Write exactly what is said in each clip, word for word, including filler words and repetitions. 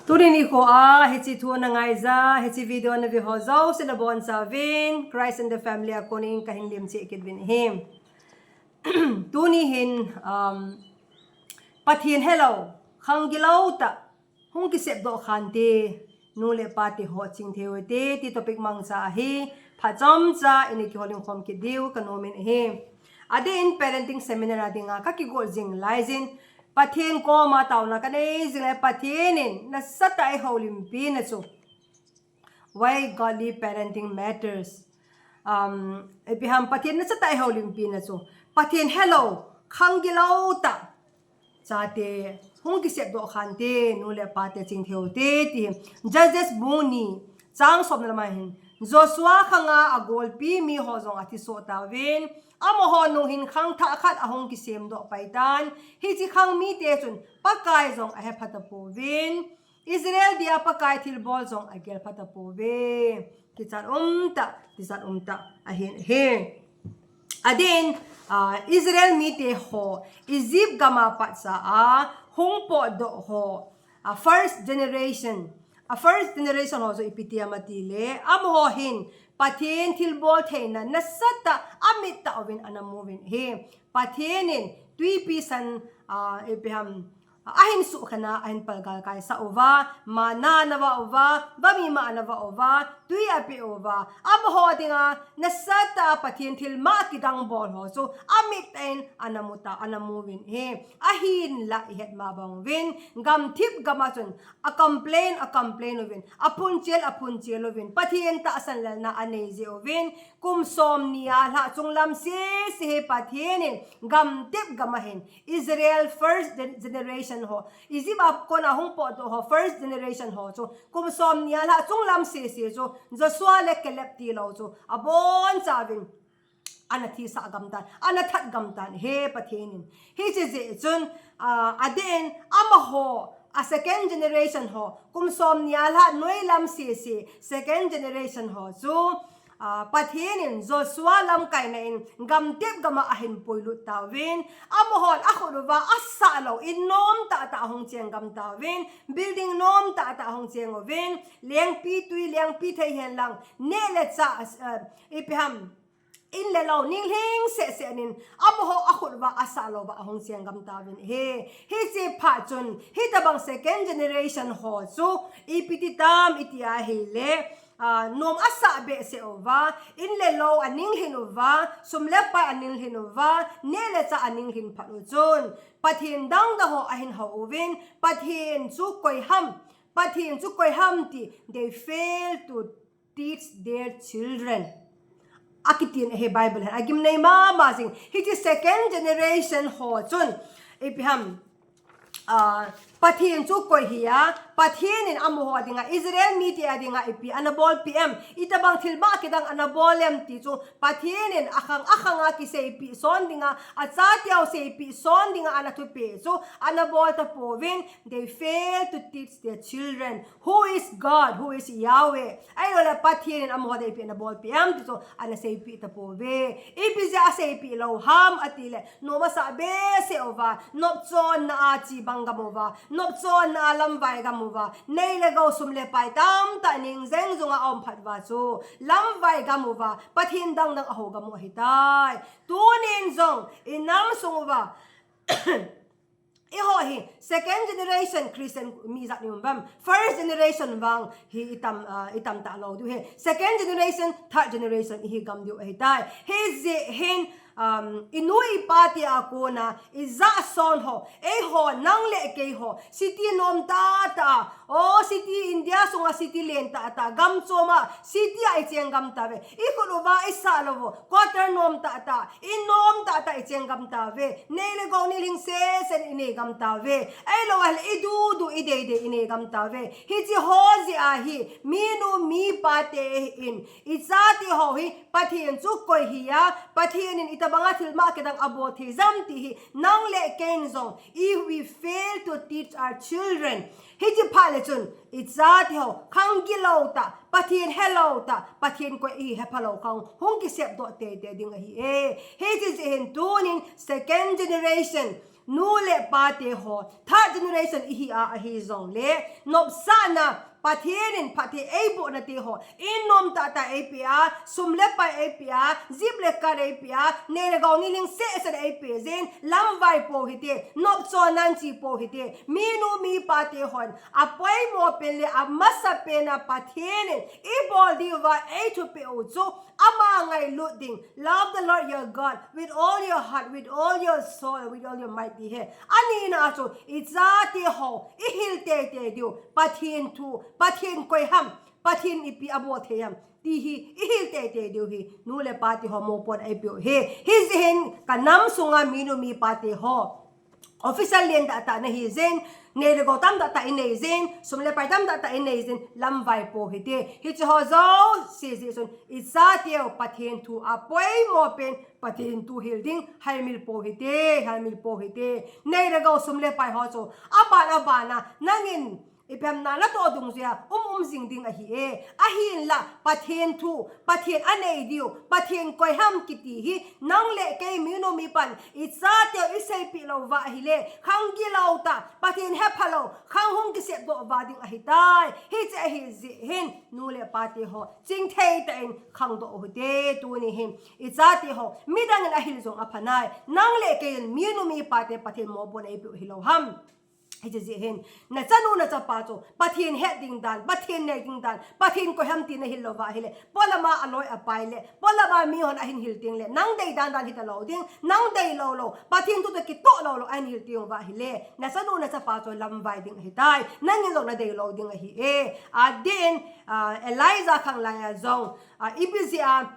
Tuni nikho a hiche thu na ngaija, hiche video na ve ho jouse nabonchauvin, Christ and the Family a konin kahin lemcheh kit uvin ahi. Tuni hin, um, Pathen helou, khang gilou tah, hung kisepdoh khante, nu le pa te ho chingthei u hite, ti topic mangcha ahi, phat chomcha in kihoulim khom kit diu kanom in ahi. Adeh in parenting seminar a dinga kakigol jing laijin, Pathen koma taona kanei jing lai, Pathen in nasatah a eihoulimpi na chu. Why godly parenting matters. Um, ipi ham Pathen nasatah a eihoulimpi na chu. Pathen helou, khang gilou tah. Chate, hung kisepdoh khante, nu le pa te chingthei u hite, ti hi. Judges bung ni, chang som na lama hin. Joshua khanga agolpi mi ho jong athisoh tauvin. Amaho nung hin khangthah khat ahung kisemdoh pai tan. Hiche khang mite chun Pakai jong ahepha tapouvin. Israel dia Pakai thilbol jong agelpha tapouve. Kichat umtah, kichat umtah ahin ahi. Adeh in, ah, Israel mite ho Egypt gam a patsa a hung potdoh ho, ah, first generation, ah, first generation ho chu ipi ti ham ati le, amaho hin Pathen thilbol theina nasatah a amit tah uvin ana mu uvin ahi. Pathen in tuipi san, ah, ipi ham, ahin suhkhana, ahin palgal kaisah uva, manna ana vah uva, vamima ana vah uva, tui apeh uva, amaho dinga nasatah a Pathen thilmah kidang bol ho chu amit tah in ana mu ta, ana mu uvin ahi. Ahinlah ihet ma bang uvin, gamthip gam a chun a complain, a complain uvin, aphunchel, aphunchel uvin, Pathen tahsan lelna anei jeh uvin, kum somni a lhah chunglam sese hi Pathen in gamthip gam a hin Israel first gen-, generation ho, Egypt a kona hung potdoh ho first generation ho chu kum somni a lhah chunglam sese chu Joshua le Caleb tilou chu abonchauvin ana thisah gam tan, ana that gam tan ahi Pathen in. Hiche jeh chun, ah, adeh in amaho, a second generation ho, kum somni a lhah noilam sese second generation ho chu, ah, Pathen in Joshua lamkaina in gamthip gam a ahin puilut tauvin, amahon akhut uva asah lou in nom tahtah ahung cheng gam tauvin, building nom tahtah ahung cheng uvin, lengpi tui, lengpi thei hen lang, neh le chah, ah, ipi ham, in le lou, ninglhing sehseh nin, amaho akhut uva asah lou uva ahung cheng gam tauvin ahi. Hiche phat chun, hitobang second generation ho chu, ipi ti tam iti ahile, ah, nom asah behseh uva, in le lou aninglhin uva, sum le pai aninglhin uva, neh le chah aninglhin phat u chun, Pathen dangdang ho ahin hou uvin, Pathen chu koi ham, Pathen chu koi ham ti, they fail to teach their children. Akitin ahi Bible hin, agimnei mama jing. Hiche second generation ho chun, ipi ham, ah, Pathen chu koi hi a, Pathen in amaho dinga, Israel mite a dinga ipi ana bolpi em, itobang thilmah kidang ana bol em ti chu, Pathen in akhang akhang a kiseipeh son dinga, achateu seipeh son dinga ana thupeh chu, ana bol tapouvin, they fail to teach their children who is God, who is Yahweh. Ahilouleh Pathen in amaho dinga ipi ana bolpi em ti chu ana seipeh tapouve. Ipi jeh a seipeh lou ham ati le, nom asah behseh uva, nopchonna a chibang gam uva, nopchonna a lamvai gam uva, nei le gou sum le pai tamtah ning jeng jung a aum phat uva chu, lamvai gam uva, Pathen dangdang a hou gam u ahitai. Tunin jong, i nam sung uva, eiho hi second generation Christian mi jat i um vem? First generation vang hi i tam, ah, i tam talou diu ahi. Second generation, third generation ihi gam diu ahitai. Hijeh hin, um, i nu i pa te a kona, i jat son ho, eiho, nang le kei ho, city nom tahtah a, o city India sunga city len tahtah, gam chom a, city a i cheng gam tauve. I khut uva i sah lou u, quarter nom tahtah, in nom tahtah i cheng gam tauve. Nei le gou ninglhing sese in i nei gam tauve. Ahilou ahile i dudu i deidei i nei gam tauve. Hiche ho jeh a hi, minu mipa te hin, i chate ho hi, Pathen chu koi hi a, Pathen in itobang a thilmah kidang abol thei ham ti hi, nang le kei in jong, if we fail to teach our children, hiche phat le chun, i chate ho, khang gilou tah, Pathen helou tah, Pathen koi ihi hephalou khang, hung kisepdoh teitei ding ahi e. Hiche jeh hin tunin second generation, nu le pa te ho, third generation ihi a, ahi jongle, nopsahna, Pathen in phatthei eibohna te ho, in nom tah tah eipe a, sum le pai eipe a, jeep le car eipe a, nei le gou nilhing seh seh eipe jin, lamvai pou hite, nopchon nan chi pou hite, minu mipa te hon, apoimo pen le, amasa pen a Pathen in, ibol diuva, eithupeh u chu, ama ngailut ding, love the Lord your God with all your heart, with all your soul, with all your might ti ahi. Anina chu, ichate ho, ihil teitei diu, Pathen thu, Pathen koi ham, Pathen ipi abol thei ham, ti hi, ihil teitei diu hi, nu le pa te ho mopohna eipeu hi, hijeh hin, kanam sunga minu mipa te ho. Official lien tah tah nahi jin, nei le gou tam tah tah inei jin, sum le pai tam tah tah inei jin, lamvai pou hite. Hiche ho jouse jeh chun, ichateu Pathen thu apoimo pen, Pathen thu hil ding, haimil pou hite, haimil pou hite. Nei le gou sum le pai ho chu, aban aban a, nangin, ipi ham natoh dungjuia, um um jing ding ahi e. Ahinla, Pathen thu, Pathen anei diu, Pathen koi ham kiti hi, nang le kei minu mipan, ichateu iseipeh lou uva ahile, khang gilou tah, Pathen hepha lou, khang hung kisepdoh uva ding ahitai. Hiche ahi jeh hin, nu le pa te ho, chingthei tah in khangdoh u hite tuni hin. Ichate ho, midang in ahil jong aphanai. Nang le kei in minu mipa te Pathen mopohna eipeu hilou ham. Hiche jeh hin, nachanu nachapa chu, Pathen het ding dan, Pathen nei ding dan, Pathen koi ham ti nahil lou uva ahile, polama aloi apai le, polama mihon ahin hil teng le, nang dei dan dan hita lou ding, nang dei lou lou, Pathen thu toh kitoh lou lou, ahin hil teng uva ahile, nachanu nachapa chu lamvai ding ahitai, nangin jong nadei lou ding ahi e. Adeh in, ah, Elijah khanglai a jong, ah, ipi jeh a, ah,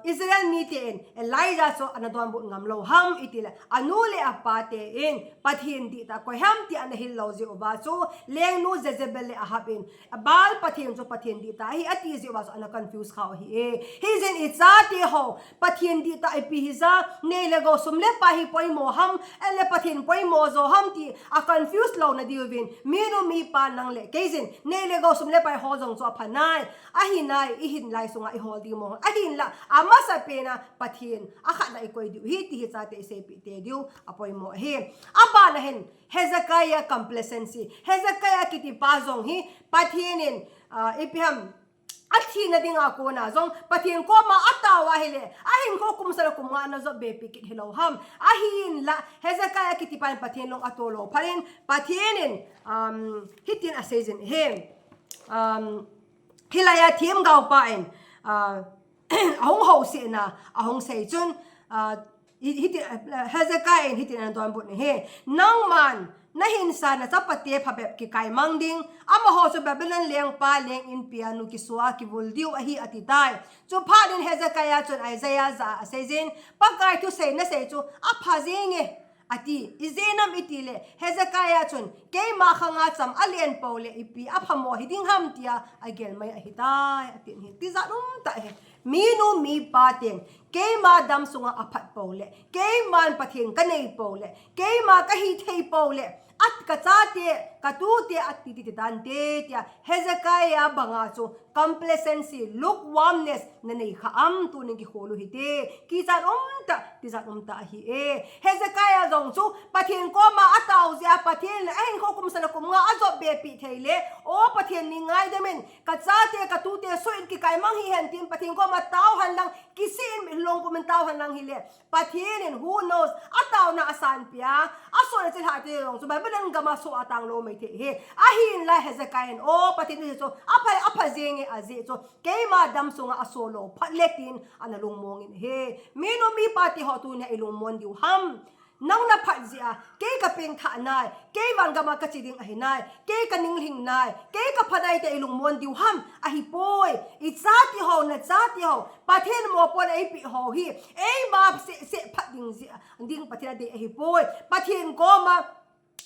Israel mite in Elijah chu ana donbut ngam lou ham itile, anu le apa te in Pathen dihtah koi ham ti ana hil lou jeh uva chu, lengnu Jezebel le Ahab in, Baal Pathen chu Pathen dihtah ahi ati jeh uva chu ana confuse khau ahi e. Hijeh in ichate ho, Pathen dihtah ipi hija, nei le gou sum le pai hi poimo ham, ahile Pathen poimo jo ham ti a confuse louna diuvin, minu mipa nang le kei jin, nei le gou sum le pai ho jong chu aphanai. Ahinai, ihin lai sunga ihol diu mong. Ahinla, amasa pen a Pathen, akhatna ikoi diu hi ti hi ichate iseipeh tei diu, apoimo ahi. Abana hin, Hezekiah complacency. Hezekiah kiti pa jong hi, Pathen in, ah, ipi ham, athina dinga kona jong, Pathen koma atao ahile, ahinkho kum sagi le kum nga ana jop be pi kit hilou ham. Ahinla, Hezekiah kiti pa in Pathen long ato lou phat in, Pathen in, um, hitin asei jin ahi. Um, Hilai a themgao pa in, ah, ahung housetna, ahung sei chun, ah, hi-, hiti, ah, Hezekiah in hitin ana donbut in ahi. Nangman, nahinsa nachapate phabep kikaimang ding, amaho chu Babylon lengpa leng inpi a nu kisua kivul diu ahi ati tai. Chuphat in Hezekiah chun Isaiah jah a asei jin, Pakai thusei nasei chu apha jenge. Ati, ijeh inem itile, Hezekiah chun, keima khanga cham alen pou le ipi aphamo hiding ham tia, agel mai ahitai, atin ahi. Tijat um tah ahi. Minu mipa ten, keima dam sunga aphat pou le, keiman Pathen kanei pou le, keima kahithei pou le, at kachate, katute, ati ti ti tante, tia, Hezekiah banga chu, complacency, lukewarmness, nanei kha am, tunin kikhol u hite. Kichat um tah, tijat um tah ahi e. Hezekiah jong chu, Pathen koma atao jeh a, Pathen le ahinkho kum sagi le kum nga ajop be pi thei le, o Pathen ni ngaidam in, kachate, katute, soh in kikaimang hihen tin, Pathen koma tao hen lang, kisih in mitlhi lungpum in tao hen lang hile. Pathen in who knows, ataona asan pia, asoh le chilhah te jong chu Babylon gam a soh atang lou mai thei ahi. Ahinla Hezekiah in, o Pathen thusei chu, apha, apha jenge ajeh chu, keima dam sunga asoh lou phat le tin, ana lungmong in ahi. Minu mipa te ho tunia ilungmon diu ham. Nang naphat jeh a, kei kapengthah nai, kei van gam a kache ding ahi nai, kei kaninglhing nai, kei kapha nai tia ilungmon diu ham, ahipoi. Ichate ho, nachate ho, Pathen mopohna eipeh ho hi, eima seh seh phat ding jeh a, ding Pathen adei ahipoi. Pathen koma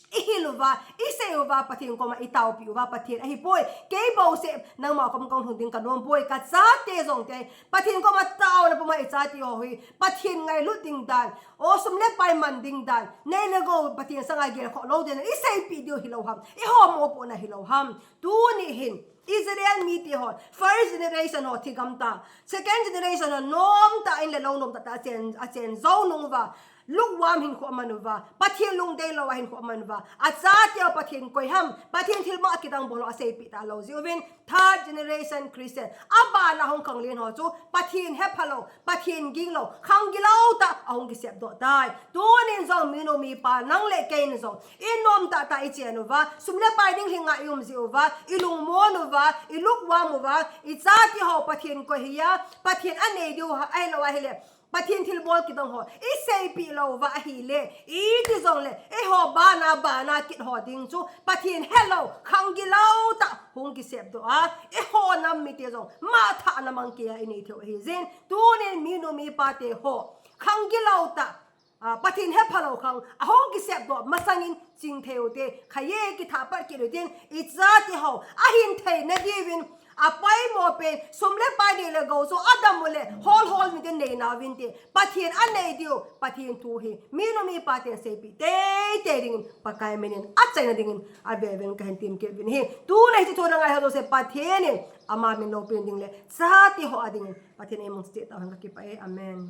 ihil uva, isei uva, Pathen koma itaopi uva, Pathen ahipoi. Kei bouseh, nangma kom kahung lhung ding kanom poi, kachate jong te, Pathen koma taona puma ichate ho hi, Pathen ngailut ding dan, o sum le pai man ding dan, nei le gou Pathen sanga gelkhoh lou ding dan, iseipeh diu hilou ham, ihomopohna hilou ham. Tuni hin, Israel mite ho, first generation ho thigam tah, second generation ho nomtah in le lou nomtah tah a chen, achen jou nung uva, Lukewarm hinkho aman uva, Pathen lungdei lou a hinkho aman uva, achate ho Pathen koi ham, Pathen thilbol a kidang bol ho aseipeh talou jeh uvin, third generation Christian, abana hung khanglen ho chu Pathen hephalou, Pathen ginglou, khang gilou tah a hung kisepdoh tai. Tunin jong minu mipa nang le kei in jong, i nom tahtah i chen uva, sum le pai ding lhinga i um jeh uva, i lungmon uva, i lukewarm uva, i chate ho Pathen koi hia, Pathen anei diu ahilou ahile, Pathen thilbol kidang ho i seipeh lou uva ahile, iti jongle, eiho bana, bana kit ho ding chu Pathen helou, khang gilou tah hung kisepdoh a, eiho nam mite jong matha na mang kei a i nei theiu ahi jin, tunin minu mipa te ho, khang gilou tah, a, Pathen hephalou khang a hung kisepdoh masangin chingthei u te, khaye kitha pat kit u tin, i chate ho ahin thei na diuvin, apoimo pen, sum le pai nei le gou chu adam u le, hol hol mite nei nauvin te, Pathen anei diu, Pathen thu hi, minu mipa ten seipeh teitei dingin, Pakai minin, achaina dingin, avevin kahin temkit uvin ahi. Tuna hiche thu na ngai ho jouse Pathen in, ama min loupi ding le, chate ho a dingin, Pathen in eimu cheh tauhen, kakipah e. Amen.